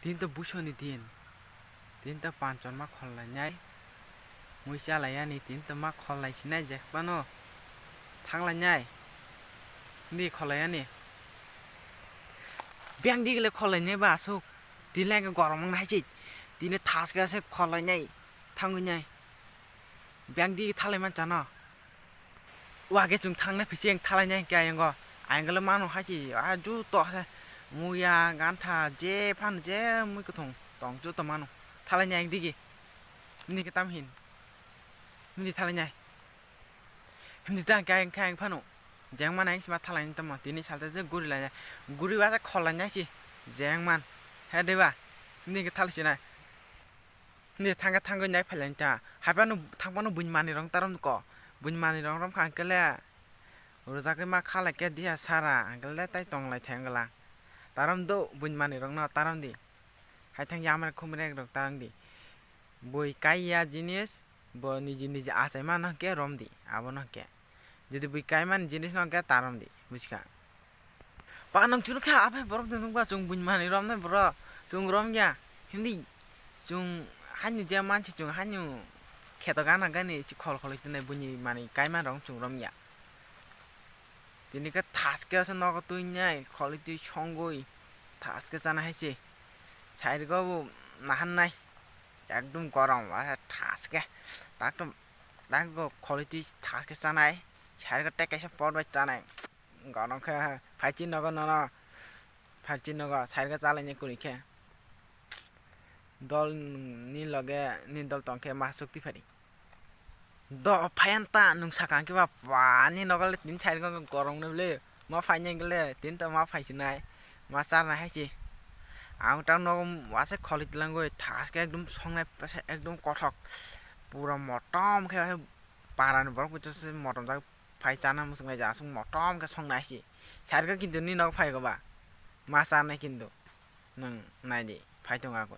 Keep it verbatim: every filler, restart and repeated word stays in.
Tini to buisoni din, tini to panchorma khollainai, mui chalaiyani, tini to ma khollai sinai jekphano thanglainai, hindi khollaiyani. Biyang digile khollainai ba aswk, tini lai gorok wng nai se, tini thaske se khollainai, thangwi nai. Biyang digi thalai manchano. Wage chwng thangnai phising thalainai hinkhe ayang o. Ayang le mano hai se, ah, juto hai muya, gantha, je phano je mui kwthwng tong juto mano. Thalainai ayang digi. Hindi khe tam hin. Hindi thalainai. Hindi ta hinkhe ayang khe ayang phano. Jeng mana ayang sima thalainai tamo. Tini salta je guri lainai. Guri wasa khol lainai si. Jeng man. He deba. Hindi khe thalai sinai. Hindi thangkhe thangwi nai phailaini ta. Haiphano thangphano buini manwirok tarom ko. Buini manwirok romkha hwnkhe le rwjagwi ma khalai khe diya sara hwnkhe le tai tonglai thai wngla. Tarom do buini manwirokno tarom di. Haithang yamre khumre rok tarom di. Bui kaiya jinis bo niji niji achai mano hwnkhe rom di. Abono hwnkhe. Jodi bui kaimani jinis no hwnkhe tarom di, buchkha. Ba nwng chwng kha aphai borok de nukba chwng buini manwi romnai borok chwng romya. Hindi chwng haino je mansi chwng haino kheto gana gani si khol khol twnai buini manwi kaima rok chwng romya. Tini khe thaske se nogo twi nai kholi twi songwi thaske chana hai se. Sairgo bo nahan nai ekdom gorom ba thaske takto takgo kholi twi thaske chanai. Sairgo tei kaisa pot bai tanai. Gorong khe phaichi nogo nono. Phaichi nogo sairgo chalaini kwrwi khe. Dol ni loge ni dol tong khe ma chukti phari. Do phayan ta nwng sakang khe ba ba ni nogo le tini sairgo gorong ni le ma phaini le tini to ma phaisinai ma charnai hai se. Ang ta nogo wase kholi tlangwi thaske ekdom songnai ekdom kothok pura motom khe. Parani borok bai to se motom jak phai chana muchungnai ja aswk motom khe songnai si. Sairgo kintu ni nogo phai go ba ma charnai kintu nwng nai di phai tongo ako.